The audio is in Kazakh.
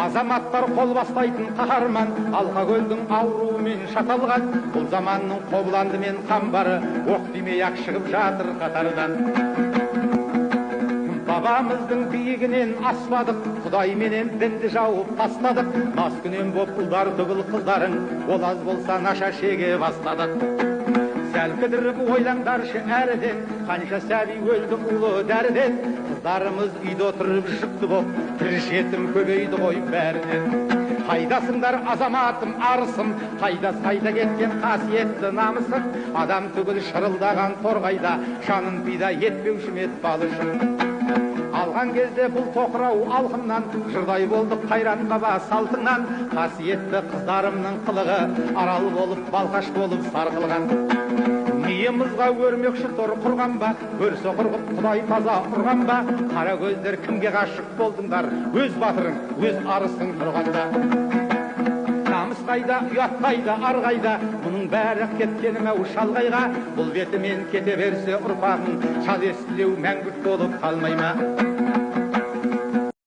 Азаматтар қол бастайтын қаһарман, алкогольдің ауруымен шаталған, бұл заманның Қобыланды мен Қамбары оқ тимей-ақ шығып жатыр қатардан. Бабамыздың биігінен аспадық, Құдай менен дінді жауып тастадық, маскүнем боп ұлдар түгіл қыздарың, ол аз болса наша шеге бастадық. Сәл кідіріп ойлаңдаршы әріден, қанша сәби өлді улы дәріден, қыздарымыз үйде отырып жүкті боп, тірі жетім көбейді ғой бәрінен. Қайдасыңдар, азаматым, арысым, қайда қайда кеткен қасиетті намысың, адам түгіл шырылдаған торғайда, жанын пида етпеуші ме еді балышың. Алған кезде бұл тоқырау алқымнан, жырдай болдық қайран баба салтыңнан, қасиетті қыздарымның қылығы, Арал болып, Балқаш болып сарқылған. Миымызға өрмекші тор құрған ба, көр соқыр ғып Құдай таза ұрған ба, қара көздер кімге ғашық болдыңдар, өз батырың, өз арысың тұрғанда. Намыс қайда, ұят қайда, ар қайда, мұның бәрі кеткенім-ау шалғайға, бұл бетімен кете берсе ұрпағың, шал естілеу мәңгүрт болып қалмай ма?